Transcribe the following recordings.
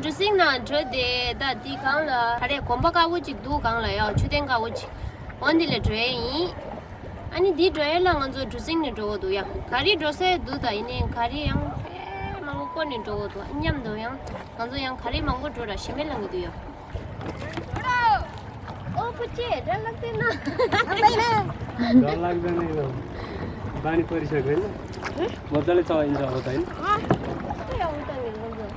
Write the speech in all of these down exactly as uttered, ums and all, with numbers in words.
གྲུ་གཟིངས་ནང་འགྲོ་དེ་ད་འདི་གང་ལ་ག་རེ་གོམ་པ་དཀར་པོ་ཅིག་འདུག་གང་ལ་ཡ་མཆོད་རྟེན་དཀར་པོ་ཅིག་འོ་འདི་ལ་འགྲོ་ཡས་ཡིན། ཨ་ནི་འདི་འགྲོ་ཡས་ལ་ང་ཚོ་གྲུ་གཟིངས་ནས་འགྲོ་དགོས་འདུག་ཡ། ག་རེ་འགྲོ་སའི་འདུག་ད་ཡིན་ནའི་ག་རེ་ཡང་དཔེ་མང་པོ་བསྐོར་ནས་འགྲོ་དགོས་འདུག་མཉམ་དུ་ཡང་ང་ཚོ་ཡང་ག་རེ་མང་པོ་འགྲོ་ར་ཞེ་མེད་ལངས་ཀྱི་འདུག་ཡ། ཨོ་པོ་ཅེ་ཌར་ལག་དེ་ན། ཌར་ལག་དེ་ན་ཡིན་ནོ། ད་ནི་པར་ཤ་གོན་ན། མོ་ཙལ་ལེ་ཚ་བ་ཡིན་ཙང་ཨོ་ད་ཡིན། ཨ་ཡ་ཨོ་ད་ངེ་ལོ་ཛོ།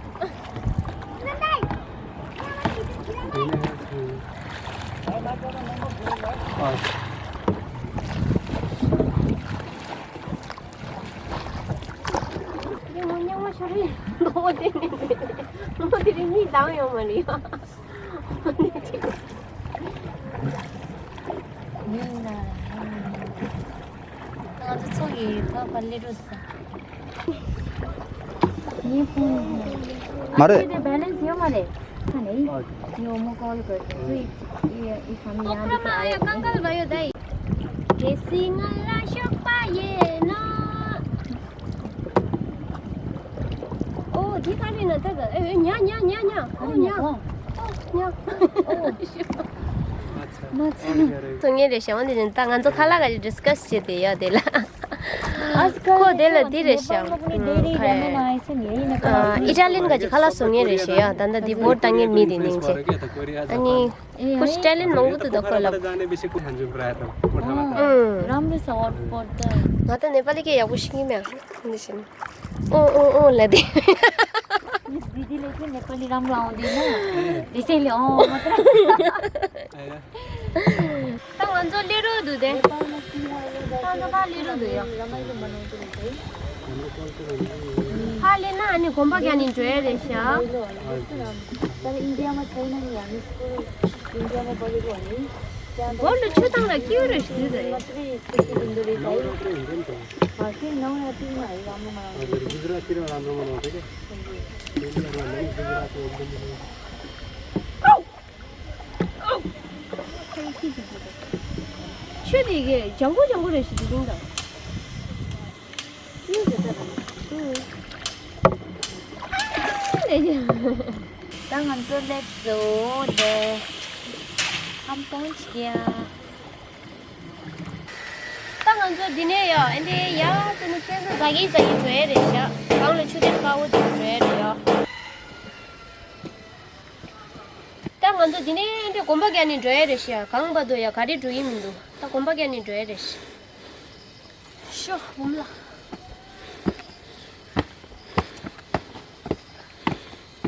ཡང་མོ་ཉག་མ་ཤོར་རེད། ལོ་དེ་ནི་ལོ་དེ་རིང་གཉིད་ལྡང་ཡོང་མ་རེད། ཡིན་ན། ང་ཚོ་ཚོ་ཡི་ཕ་ཕ་ལེ་རུ་ས། མ་རེད། ཌེ་ལེན་སི་ཡོད་མ་རེད། ཁ་ནས་ཡོད་མོ་ཀོལ་གོ་ཚུ་ཡི་ཡི་ཁམ་ཡང་དེ་ཨ་ཡ་ཀང་ཀལ་བ་ཡོད་ད་ཡི། ཌེ་སི་ང་ལ་ཤོག་པ་ཡེ་ནོ། ཨོ་དེ་ག་རེ་ན་ད་ད་ཨེ་ཉ་ཉ་ཉ་ཉ་ཨོ་ཉ་ཨོ་ཉ། མ་ཚད། སོང་ངེ་རེད་ཤག་འོན་ཏེ་ད་ང་ཚོ་ཁ་ལག་ག་ཅིག་ཌི་སི་ཀ་སི་བྱེད་དེ་ཡོད་དེ་ལ། ཁོ་དེ་ལ་དེ་རེད་ཤག་ཨི་ཊ་ལི་ཡན་ག་ཅིག་ཁ་ལག་སོང་ངེ་རེད་ཤག་ཡ། ད་ད་དེ་བོར་ད་ངེ་མི་དེ་ནིང་ཆེ། ཨ་ནི་ཁོ་ཨི་ཊ་ལི་ཡན་མང་པོ་འདུག་ད་ཁོ་ལ། ཨང་། རམ་རི་ས་ཝར་པོར་ད། ང་ད་ནེ་པ་ལི་སྐད་ཡག་པོ་ཤེས་ཀྱི་མེད་ཨ། འདི་བཞིན། ཨོ་ཨོ་ཨོ་ལ་དེ། ཡིས་དི་དི་ལེ་ཁྱེད་ནེ་པ་ལི་རམ་ར་འོང་དེ་ན། དེ་སེ་ལེ་ཨོ་མ་ཏྲ། ད་ང་ཚོ་སླེབས་རོགས་འདུག་དེ། ད་ང་ཚོ་ཕར་སླེབས་རོགས་འདུག་ཡ། ཕར་སླེབས་ན་ཨ་ནི་གོམ་པ་རྒྱག་ནས་འགྲོ་ཡ་རེད་ཤག་ད་ཨིན་ཌི་ཡ་མ་ཆའི་ན་ནི་ཡང་ནི་སྐུལ་ཨིན་ཌི་ཡ་མ་བོ་ལི་བོ་ནི། སྒོར་ལ་ཆུ་བཏང་ལ་ཀིའུ་རེ་ཞིག་རེད། མ་ཏི་རི་ཏི་ཏི་ཏི་ཏི་རེད་ད་ཡིན། མ་ཤེས་ནང་ཡ་ཏི་མ་ཡི་རང་མི་མ་རང་མི། གུ་ཇི་ར་ཏི་ར་རང་མི་མ་རང་མི། ཆུ་དེ་གས་ལྗང་ཁུ་ལྗང་ཁུ་རེད་ཞིག་དེ་རིང་དང་། ད་ང་ཚོ་སླེབས་སོང་། དེ་ཁམས་སྟོང་ཅིག་ཡ། ད་ང་ཚོ་འདི་ནས་ཡ་ཨེ་འདྲའི་ཡ་དེ་ནི་ཁྱེད་ཚོ་ཟ་གི་ཟ་གི་འགྲོ་ཡ་རེད་ཤག་གང་ལ་ཆུ་དེ་དཀར་པོ་དེ་འགྲོ་ཡ་རེད་ཡ། ད་ང་ཚོ་འདི་ནས་ཨེ་འདྲའི་གོམ་པ་རྒྱག་ནས་འགྲོ་ཡ་རེད་ཤག་གང་བར་དུ་ཡ་ག་རེ་འགྲོ་ཡི་མི་འདུག་ད་གོམ་པ་རྒྱག་ནས་འགྲོ་ཡ་རེད་ཤག་ཤོ་འབུམ་ལ།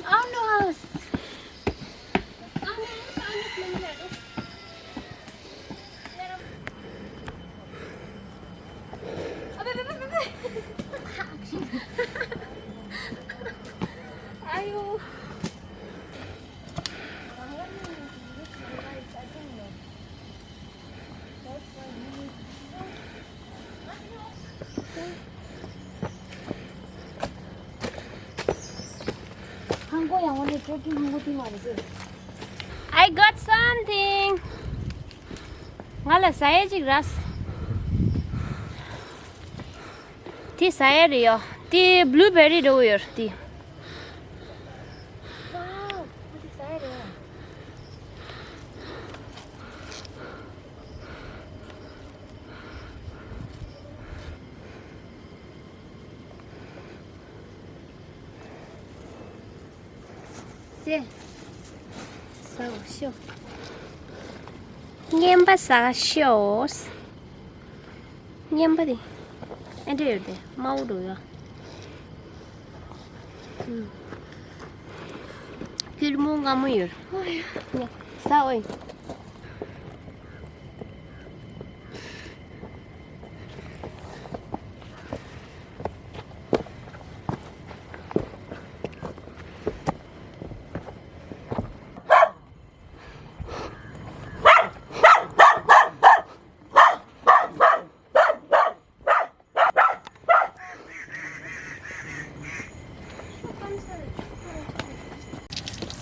ཨ་ནོ་ཧ། ཨ་ཡོ། ཧང་གོ་ཡང་བ་ནས་ཀྲོ་ཀིང་ཧང་གོ་ཏི་མ་རེད། I got something. ང་ལ་ཟ་ཡས་ཅིག་རག་དེ་ཟ་ཡས་རེད་ཡོ། དེ་བླུ་བེ་རི་འདྲ་བོ་ཡོད་རེད་དེ། Wow, what is that? ཅེ། ཟ་ཤོག་ངན་པ་ཟ་ཤོག་ངན་པ་དེ། ཨེ་འདྲ་ཡོད་དེ་དམར་པོ་འདྲ་ཡོད། ཨུམ། ཕུལ་མོ་དངར་མོ་ཡོད། ཨོ་ཡ། ཟ་ཨོ་ཡ།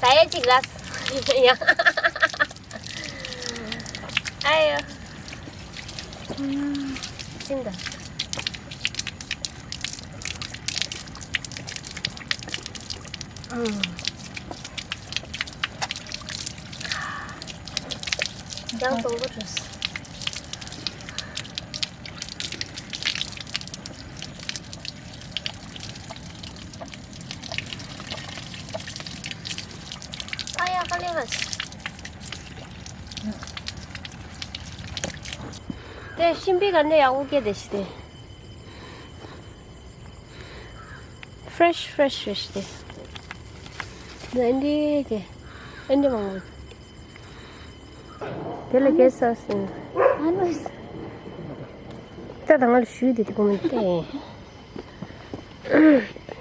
ཟ་ཡས་ཅིག་རག་ཡ། ཨ་ཡོ། ཨུམ། སིམ་ད། ཨུམ། ཡང་དང་པོ་བྱུང་སོང་། ཨ་ཡ་ཀ་ལེ་བ་སི། དེ་ཤིང་པའི་ག་ནས་ཡག་པོ་སྐྱེས་དེ་ཤི་དེ། Fresh, fresh, fresh དེ། འདི་ཨེ་འདྲས་དེ། ཨེ་འདྲས་མང་པོ། དེ་ལ་སྐྱེས་ས་སོང་། ཨ་ནུས། ད་ད་ང་ལ་ཞུས་དེ་དེ་གོ་མི་འདུག་སྟེ།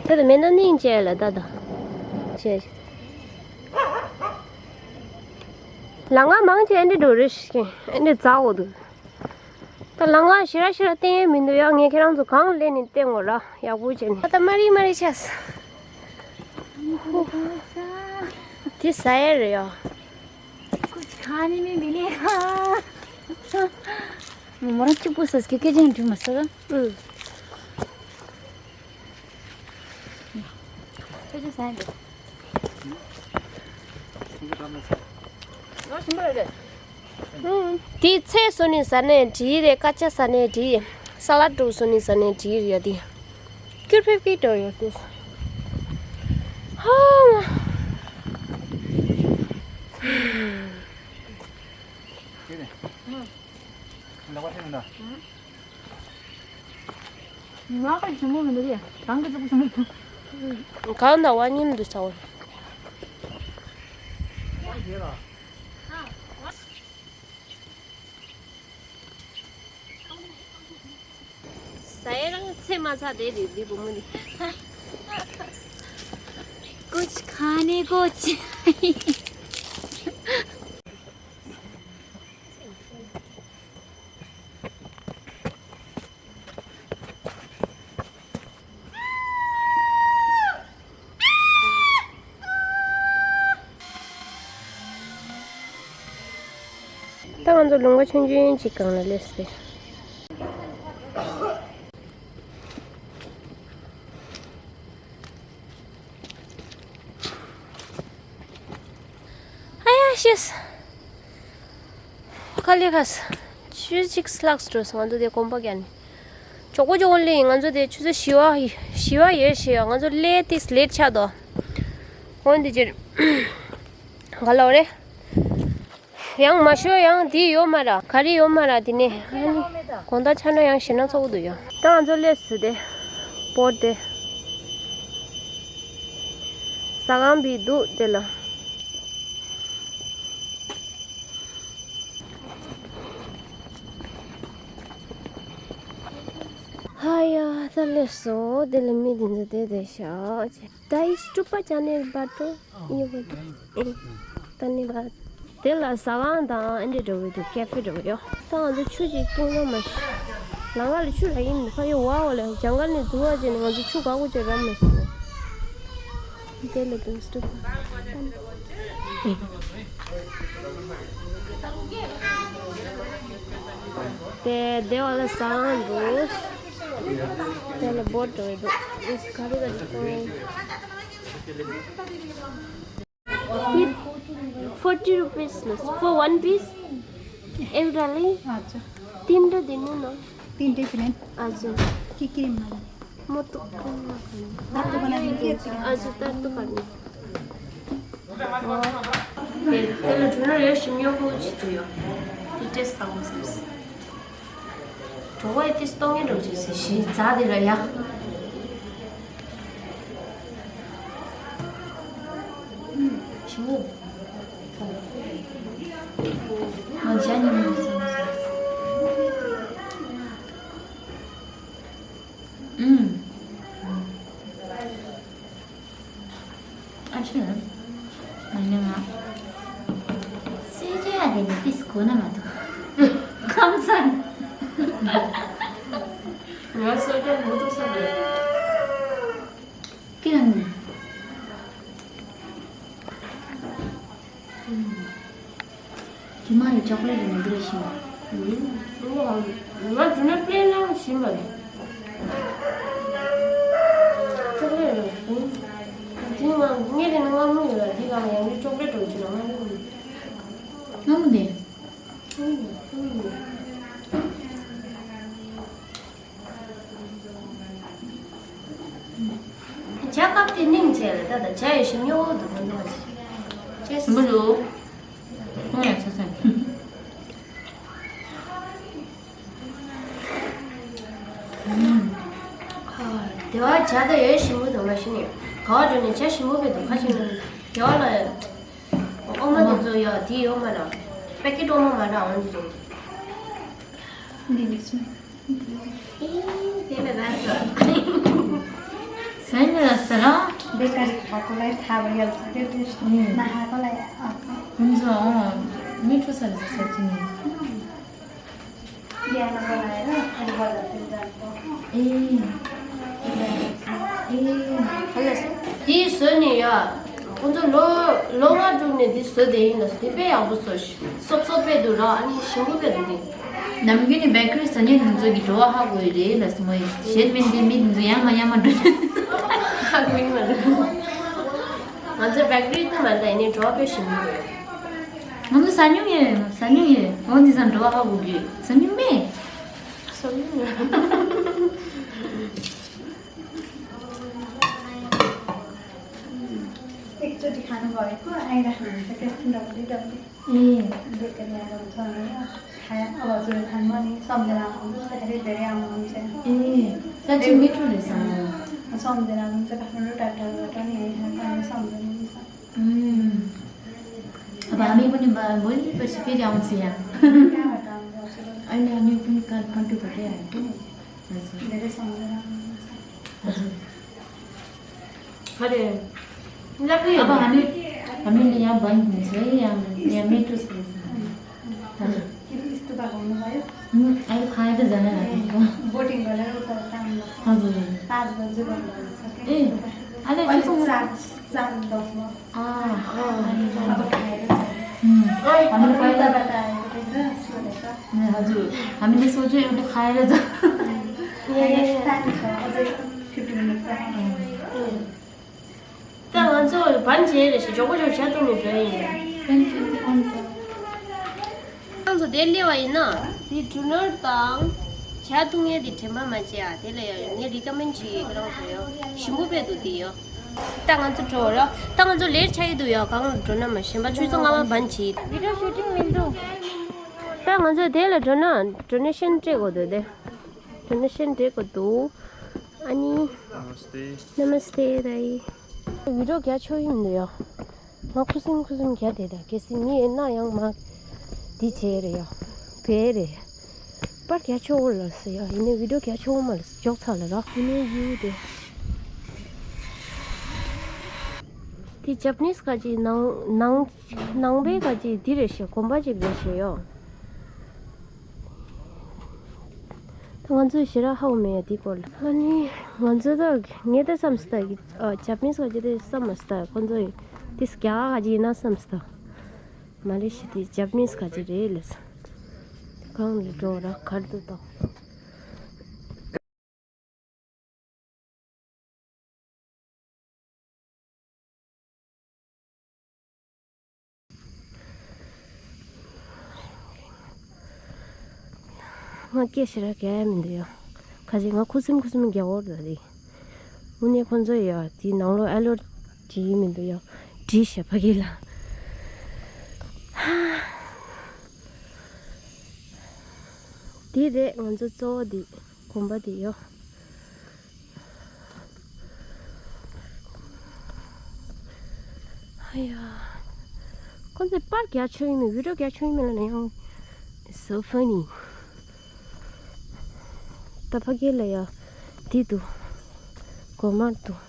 ད་ད་མེད་ན་སྙིང་རྗེ་ལ་ད་ད། བྱས། ལ་ང་མང་ཆེ་ཨེ་འདྲས་འགྲོ་རེ་ཞིག་ཨེ་འདྲས་འཛག་འོ་འདུག་ད་ལང་ལ་ཞེ་ར་ཞེ་ར་བསྟན་ཡས་མི་འདུག་ཡ། ངས་ཁྱེད་རང་ཚོ་གང་སླེབས་ནས་བསྟན་དགོས་ར་ཡག་པོ་བྱས་ནས། ད་ལྟ་མ་རིག་མ་རིག་ཆགས། དེ་ཟ་ཡས་རེད་ཡ། कुछ खाने में मिले। हाँ। मोर चुप सस के के जन जुम सर। ཁྱོད་ཚོ་ཟ་ཡས་འདུག་ང་ཞིམ་པོ་རེད། དེའི་ཚལ་བཟོ་ནས་ཟ་ནས་འགྲིག་རེད། ཀ་ཅག་ཟ་ནས་འགྲིག་ས་ལ་ཌུ་བཟོ་ནས་ཟ་ནས་འགྲིག་རེད་ཡ། དེ་སྐྱུར་ཕིབ་ཀི་འགྲོ་ཡོད་དེ། ཧ་མ། ང་ག་ཞིམ་པོ་མི་འདུག་ཡ། རང་གི་ཙུག་སོང་། གང་ན་བ་ཉིན་འདུག་ས་བ། ཟ་ཡས་རང་ཚེ་མ་ཚ་དེ་རེད་འདི་བུ་མོ་འདི། कुछ खाने को चाहिए। ད་ང་ཚོ་ལུང་པ་ཆུང་ཆུང་ཅིག་སྒང་ལ་སླེབས་སོང་། ཨ་ཡ་ཤེས། ཁ་ལི་ཁ་ས། ཆུ་ཚོད་གཅིག་ལྷག་འགྲོ་སོང་ང་ཚོ་དེ་གོམ་པ་རྒྱག་ནས། མགྱོགས་པོ་མགྱོགས་པོ་སླེབས་ཡིན། ང་ཚོ་དེ་ཆུ་ཚོད་བཞི་པ་བཞི་པ་ཡོལ་ཞེས་ཡོད། ང་ཚོ་སླེབས་དུས་ལེཊ་ཆགས་འདུག་འོན་ཏེ་ཅིར། ག་ལ་བ་རེད། ཡང་མ་ཤོར་ཡང་དེ་ཡོད་མ་ར། ག་རེ་ཡོད་མ་ར་དེ་ནས། ཨ་ནི། དགོང་དག་ཆ་འགྲོ་ཡང་ཞེད་སྣང་ཚ་པོ་འདུག་ཡ། ད་ང་ཚོ་སླེབས་ཟིན་ཏེ། བོ་ཊི་དེ། ཟ་ཁང་བི་འདུག་དེ་ལ། ཧ་ཡ་ད་སླེབས་སོང་། དེ་ལ་མི་དེ་ཚོ་བསྡད་བསྡད་ཤག་ད་ཨི་སྟུ་པ་ཅ་ནེ་བ་ཏོ་ཡོད་པ་ད་ནི་བ། དེ་ལ་ཟ་ཁང་དང་ཨེ་འདྲས་འགྲོ་གི་འདུག་ཀེ་ཧྥེ་འགྲོ་གི་ཡོད། ད་ང་ཚོ་ཆུ་ཅིག་བཏུང་ན་མ་ཤི། ལམ་ཁ་ལ་ཆུ་རག་གི་མི་འདུག་ཕ་གི་ཝ་འོ་ལ་ཇང་གལ་ནས་འཛུལ་བ་བྱས་ནས་ང་ཚོ་ཆུ་ག་གུ་ཅིག་རག་མ་སོང་། དེ་ལ་དུང་སྟུ་པ། དེ་དེ་བ་ལ་ཟ་ཁང་འདུག་དེ་ལ་བོ་ཊི་འགྲོ་གི་འདུག་ག་རེ་ག་རེ་གཏོང་ཡིན། Forty rupees ལ། For one piece? एउटा ལ། अच्छा। तिनवटा दिनु न। तिनवटै प्लेन। हजुर। के क्रिममा? म त क्रिममा खाने। तातो बनाइदिनु कि यति? हजुर, तातो खाने। ए, त्यसले ठुलो यो सिम यो को छिटो यो। टेस्ट पाउँछ। གྲོ་བོ་དེ་སྟོང་ཉིད་འགྲོ་ཆེ་སི་ཞི་རྫ་དེ་ར་ཡ། ཞི་མོ། ང་ཇ་ཉི་མ་སོང་སོང་། ཨུམ། ཨ་ཆུ། ང་ནི་ང་། སུས་ཀྱང་ཡ་དེ་ནི་ཏིས་གོ་ན་མ་ཐུབ། ཁམས་སངས། ང་སོ་ཀྱང་མུ་ཏུ་སོ་རེད། ཀྱང་ནི། ཨུམ། དེ་མ་ཡི་ཅོག་ལེ་ཊི་ནི་འདི་རེད་ཤི། ང་ང་དེ་ནས་པླེན་ལ་ཤི་མ་རེད། ཅོག་ལེ་ཊི་རེད། དེ་ང་ངའི་རེ་ནི་ང་མོ་ཡོད་ལ་དེ་ལ་ཡང་ནི་ཅོག་ལེ་ཊི་རེད་ཅི་ལ་ང་མོ་ཡོད། ང་མོ་དེ། ཇ་ཡི་ཞིམ་ཉོ་འདུག་མི་འདུག་ཅེས། ཞིམ་པོ་འདུག་ཁོང་ཡང་ཚ་ཚ། དེ་བ་ཇ་ད་ཡོད་ཞིམ་པོ་འདུག་མ་ཤི་ནས་ག་བ་འགྲོ་ནས་ཇ་ཞིམ་པོ་བས་འདུག་ཁ་ཤས་ནས་དེ་བ་ལ་ཨོ་མ་དེ་ཚོ་ཡོད་དེ་ཡོད་མ་ལ་པེ་ཀེ་ཊི་ཨོ་མ་མ་འདྲ་འོང་དེ་ཚོ། འདི་མི་སུ། ཨེ་དེ་ལ་ར་ས། སེམས་ལ་ས་ར། बेकारी खाएको लागि थाहा भइहाल्छ क्या, टेस्ट नखाएकोलाई। हुन्छ। अँ, मिठो छ रहेछ सब्जी नि। बिहान बनाएर अनि बजारतिर जानुपर्छ। ए। ए। དེ་བཟོས་ནས་ཡ། ཁོང་ཚོ་ལོ་ལོ་ལྔ་དྲུག་ནས་འདི་བཟོས་བསྡད་ཡིན་ལ། དེ་དཔེ་ཡག་པོ་བཟོས་ཤིག་སོབ་སོབ་དཔེ་འདུག་ར། ཨ་ནི་ཞིམ་པོ་དཔེ་འདུག་དེ། ནམ་རྒྱུན་ནས་བེ་ཀ་རི་ཟ་མཁན་དེ་ཚོ་གི་བྲོ་བ་ཧ་གོ་ཡི་རེད་ལ་སི་མོ་ཡི། གཞན་མིན་དེ་མི་དེ་ཚོ་ཡང་མ་ཡང་མ་འགྲོ། ཧ་གོ་ཡི་མ་རེད། ང་ཚོ་བེ་ཀ་རི་དུ་མ་ད་ཡིན་ནི་བྲོ་བ་དཔེ་ཞིམ་པོ་རེད། ང་ཚོ་ཟ་མྱོང་ཡོད། ཟ་མྱོང་ཡོད། འོ་འདི་ཚང་བྲོ་བ་ཧ་གོ་གི་ཟ་མྱོང་མེད། ཟ་མྱོང་ཡོད། एकचोटि खानुभएको आइराख्नुहुन्छ क्या, डल्लै डल्लै। ए। बेकरी आएको छ होइन, खाए, अब हजुर खानमा नि सम्झना आउनुहुन्छ, धेरै धेरै आउनुहुन्छ। ए, साँच्चै मिठो रहेछ। सम्झना आउनुहुन्छ, काठमाडौँ टाढा टाढाबाट नि आइरहेको हामी सम्झनुहुन्छ। अब हामी पनि भोलि पर्सि फेरि आउँछ यहाँ। कहाँबाट आउनुहुन्छ? होइन, हामी पनि काठमाडौँबाटै आएको। हजुर। धेरै सम्झना आउनुहुन्छ। हजुर। अरे, अब हामी, हामीले यहाँ बन्द हुन्छ है, यहाँ, यहाँ मेट्रो छ। हजुर। यस्तो भएको हुनुभयो? उम्, अहिले खाएर जान लागेको। बोटिङ गरेर उता उता आउनु। हजुर। पाँच बजी बन्द हुन्छ कि? ए, अहिले अहिले चाहिँ चार, चार दसमा। अँ। अब खाएर जाने। उम्, हामीले पहिला उताबाट आएको थियो नि त, सोधेको। ए, हजुर। हामीले सोच्यो एउटा खाएर जा। यहाँ टाइम छ, अझै फिफ्टिन मिनट त। त ང་ཚོ་བན་བྱས་རེད་ཞེས་མགྱོགས་པོ་མགྱོགས་ཇ་འཐུང་ནས་འགྲོ་ཡིན། ཁྱེད་ཚོ་དེར་སླེབས་པ་ཡིན་ན་དེ་ཌི་ནར་དང་ཇ་འཐུང་ཡས་དེ་དྲན་པ་མ་བརྗེད་ཨ། དེ་ལ་ཡ་ངས་རི་ཀ་མེན་བྱེད་ཁྱེད་རང་ཚོ་ཡ་ཞིམ་པོ་དཔེ་འདུག་དེ་ཡ། ད་ང་ཚོ་འགྲོ་ར། ད་ང་ཚོ་ལེར་ཆགས་ཀྱི་འདུག་ཡ། གང་འགྲོ་ན་མ་གཞན་པ་ཆུ་ཚོད་ལྔ་པ་བན་བྱེད། བི་ཌི་ཡོ་ཤུ་ཊིང་མི་འདུག་ད་ང་ཚོ་དེ་ལ་འགྲོ་ན་ཌོ་ནེ་ཤན་སྤྲད་དགོས་འདུག་དེ་ཌོ་ནེ་ཤན་སྤྲད་དགོས་འདུག་ཨ་ནི། नमस्ते। नमस्ते दाइ। भिडियो རྒྱག་ཆོག་ཡིན་འདུག་ཡ། ང་ཁུ་སིམ་ཁུ་སིམ་རྒྱག་བསྡད་ད། གལ་སྲིད་མི་ཡོད་ན་ཡང་མ་འདི་བྱས་རེད་ཡ། བས་རེད། པར་རྒྱག་ཆོག་ལ་ཟེར་ཡ། ཡིན་ནའི་ཝི་ཌི་ཡོ་རྒྱག་ཆོག་མ་ལ་འཇོག་ཚར་ལ་ར། ཡིན་ནའི་ཡུལ་དེ། དེ་ཇ་པ་ནིས་ག་ཅིག་ནང་ནང་ནང་པའི་ག་ཅིག་འདི་རེད་ཤག་གོམ་པ་ཅིག་རེད་ཤག་ཡ། ད་ང་ཚོས་ཞེ་དྲག་ཧ་གོ་མེད་ཡ་དེའི་སྐོར་ལ། ཨ་ནི་ང་ཚོ་ད་ངས་ད་བསམ་སྲིད་ད་ཀྱི་ཨ་ཇ་པ་ནིས་ག་ཅིག་དེ་བསམ་མ་སྲིད་ད། ཁོ་ཚོ་ཡི་དེ་རྒྱ་གར་ག་ཅིག་ཡིན་ན་བསམ་སྲིད་ད། མ་ལེ་ཤི་དེ་ཇ་པ་ནིས་ག་ཅིག་རེད་ལབ་སོང་། གང་ལ་འགྲོ་ར་གར་དུ་ད། ང་སྐད་ཞེ་དྲག་རྒྱག་ཡ་མི་འདུག་ཡ། ཁ་ཅིག་ང་ཁུ་སིམ་ཁུ་སིམ་རྒྱག་འོར་ད་དེ། དངོས་གནས་ཁོ་ཚོ་ཡ་དེའི་ནང་ལོགས་ཨ་ལོ་བྲིས་མི་འདུག་ཡ། བྲིས་ཞེ་ཕ་གི་ལ། དེ་རེད་ང་ཚོ་གཙོ་བོ་དེ་གོམ་པ་དེ་ཡོ། ཨ་ཡ། ཁོ་ཚོས་པར་རྒྱག་ཆོག་ཡིན་མིན་ཝི་ཌི་ཡོ་རྒྱག་ཆོག་ཡིན་མིན་ལ་ནི་ཡང་། So funny། ད་ཕ་གི་ལ་ཡ། དེ་འདུག་གོ་མར་འདུག་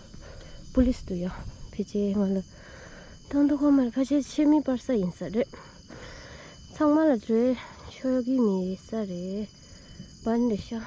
པུ་ལིས་འདུག་ཡ། ཕལ་ཆེར་ང་ལ། དང་དུ་གོ་མར་ཕལ་ཆེར་ཕྱི་མི་པར་ས་ཡིན་ས་རེད། ཚང་མ་ལ་འགྲོ་ཆོག་གི་མེད་ས་རེད། བན་རེད་ཤག་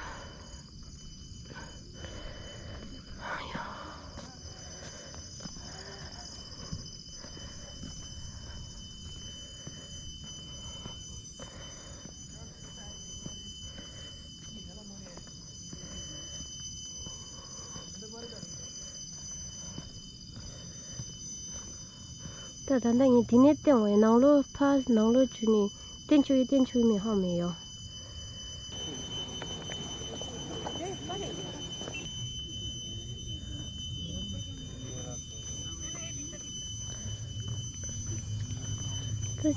ད་ད་ལྟ་ངས་འདི་ནས་བསྟན་བའི་ནང་ལོགས་ཕར་ནང་ལོགས་བཅུག་ནས་བསྟན་བཅུག་ཡོད་བསྟན་བཅུག་ཡོད་མེད་ཧ་མེད་ཡོ། ད་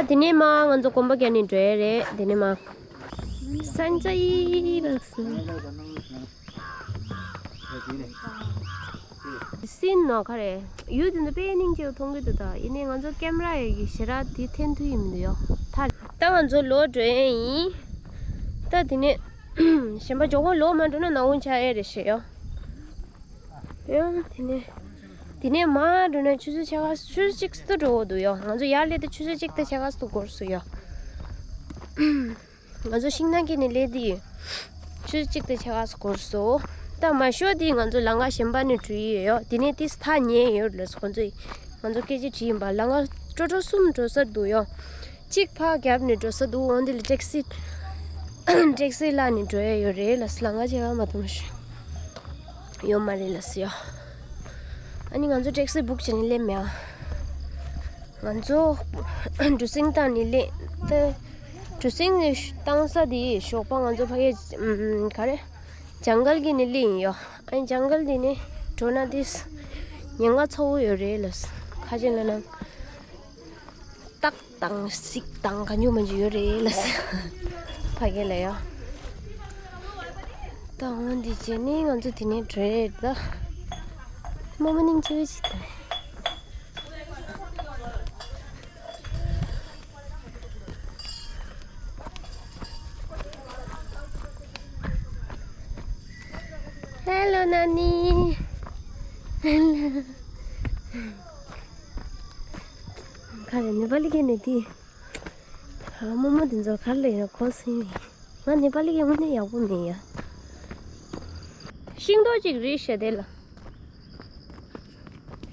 དེ་ནས་མར་ང་ཚོ་གོམ་པ་བརྒྱབ་ནས་འགྲོ་ཡ་རེད། དེ་ནས་མར་སན་ཅ་ཡི་ར་སི་སིན་ནོ་ག་རེད། ཡུལ་དེ་ཚོ་དཔེ་སྙིང་རྗེ་པོ་མཐོང་གི་འདུག་ད་ཡིན་ནའི་ང་ཚོ་ཀེམ་ར་ཡི་གི་ཞེ་དྲག་དེ་འཐེན་ཐུབ་ཡི་མི་འདུག་ཡོ། ད་ད་ང་ཚོ་ལོག་འགྲོ་ཡ་ཡིན། ད་དེ་ནས་གཞན་པ་མགྱོགས་པོ་ལོག་མ་འགྲོ་ན་ནག་འོང་ཆགས་ཡ་རེད་ཞེས་ཡོ། ཡང་དེ་ནས་དེ་ནས་མར་འགྲོ་ན་ཆུ་ཚོད་ཕྱེད་ཀ་ཆུ་ཚོད་གཅིག་ཙམ་འགྲོ་འོ་འདུག་ཡོ། ང་ཚོ་ཡར་སླེབས་དུས་ཆུ་ཚོད་གཅིག་དང་ཕྱེད་ཀ་ཙམ་འགོར་སོང་ཡོ། ང་ཚོ་ཤིང་ནགས་ཀྱི་ནས་སླེབས་དུས་ཆུ་ཚོད་གཅིག་དང་ཕྱེད་ཀ་ཙམ་འགོར་སོང་། ད་མ་ཤོར་དུས་ང་ཚོ་ལམ་ཁ་གཞན་པ་ནས་འགྲོ་ཡི་ཡོད་ཡོ། དེ་ནས་ཏིས་ཐག་ཉེ་ཡོད་ལ་ཁོ་ཚོས་ང་ཚོ་སྐད་ཆ་དྲིས་ཡིན་པ། ལམ་ཁ་ཀྲོ་ཀྲོ་གསུམ་འགྲོ་ས་འདུག་ཡོ། གཅིག་ཕར་རྒྱབ་ནས་འགྲོ་ས་འདུག་འོན་ཏེ་ལ་ཊེག་སི་ཊེག་སི་བརླགས་ནས་འགྲོ་ཡ་ཡོད་རེད་ལ། ལམ་ཁ་ཕྱེད་ཀ་མ་གཏོགས་མ་ཤོར་ཡོད་མ་རེད་ལ་ཟེར་ཡོ། ཨ་ནི་ང་ཚོ་ཊེག་སི་བུག་བྱས་ནས་སླེབས་མེད་ཨ། ང་ཚོ་གྲུ་གཟིངས་བཏང་ནས་སླེབས་ཏེ། གྲུ་གཟིངས་ནས་བཏང་ས་དེ་ཞོགས་པ་ང་ཚོ་ཕ་གི་ཨམ་ག་རེ་ཇང་གལ་གྱི་ནས་སླེབས་ཡིན་ཡོ། ཨ་ནི་ཇང་གལ་དེ་ནས་འགྲོ་ན་དེ་ཉེན་ཁ་ཚ་བོ་ཡོད་རེད་ལ། ཁ་ཆེ་ལ་ནང་སྟག་དང་གཟིག་དང་ག་ཉུ་མ་ཉུ་ཡོད་རེད་ལ། ཕ་གི་ལ་ཡོ། ད་འོན་ཏེ་རྗེས་ནས་ང་ཚོ་དེ་ནས་བྲོས་རེད་ད། རྨོ་མོ་སྙིང་རྗེ་པོ་ཞིག་དང་། Hello, Nani. Hello. ག་རེ་ནེ་པ་ལི་སྐད་ནས་དེ། ཨ་རྨོ་མོ་དེ་ཚོར་ག་རེ་ལབ་ཡོད་ན་གོ་སོང་ངས། ང་ནེ་པ་ལི་སྐད་དངོས་གནས་ཡག་པོ་མེད་ཡ། ཤིང་ཏོག་ཅིག་རེད་ཤག་དེ་ལ།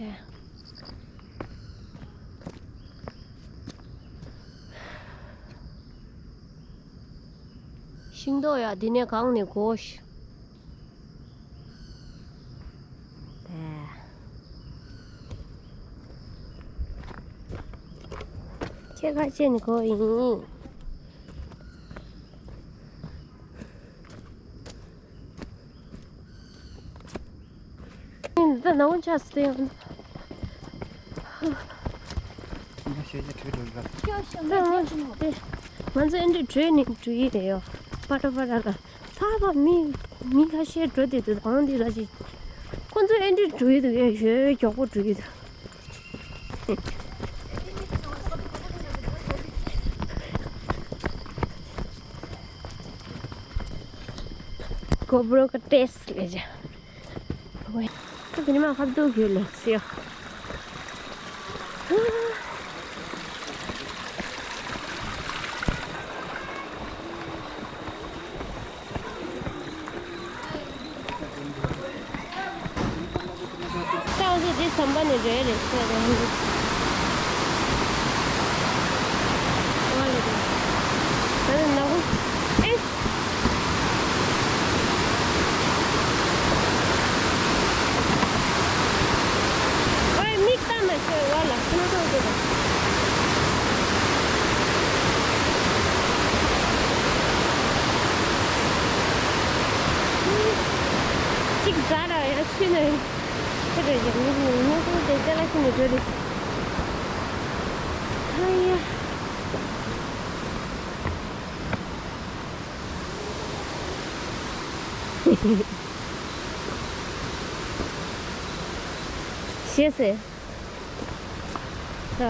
ཨེ། ཤིང་ཏོག་ཡ་འདི་ནས་གང་ནས་གོ་ཤག་ཁྱེད་ཁ་ཆེ་ནས་གོ་ཡིན། འདི་ནང་ཆ་སྟེ། ང་ཤེས་ཀྱི་ཁྲིད་འགྲོ་གི་ལ། ད་ང་ཚོ་དེ་ང་ཚོ་ཨེ་འདྲ་བྲོས་ནས་འགྲོ་ཡི་རེད་ཡོ། པ་ཏྲ་པ་ཏྲ་ལ། ཕ་ཕ་མི་མི་ཁ་ཤས་འགྲོ་བསྡད་འདུག་དང་འདི་ལ་ཅི། ཁོ་ཚོ་ཨེ་འདྲ་འགྲོ་ཡི་འདུག་ཡོད་ཡོད་མགྱོགས་པོ་འགྲོ་ཡི་འདུག GoPro གི་ཊེ་སི་ཊི་ལས་བྱ། ཝེ། ཁ་དེ་ནི་མ་ཁ་བརྡུང་གི་ལོག་སི་ཡ། ད་ང་ཚོ་འདི་ཟམ་པ་ནས་རེད་རེད་ཟེར་རེད། ང་ལ་རེད། ད་ནི་ནག་པོ། ཨེ། ཨོའི་མིག་ལྟ་མ་ཤེས་བ་ལ་ཁྱོད་ཚོ་དགོས་པ། གཅིག་རྫ་ར་ཡ་ཆུ་ནས་ཁྱེད་རེ་ཡ་མིག་ནས་མིག་ཁུང་དེ་ཅ་ལག་ཁྱེར་ནས་འགྲོ་རེད། ཨ་ཡ། ཤེས་སེ། ད།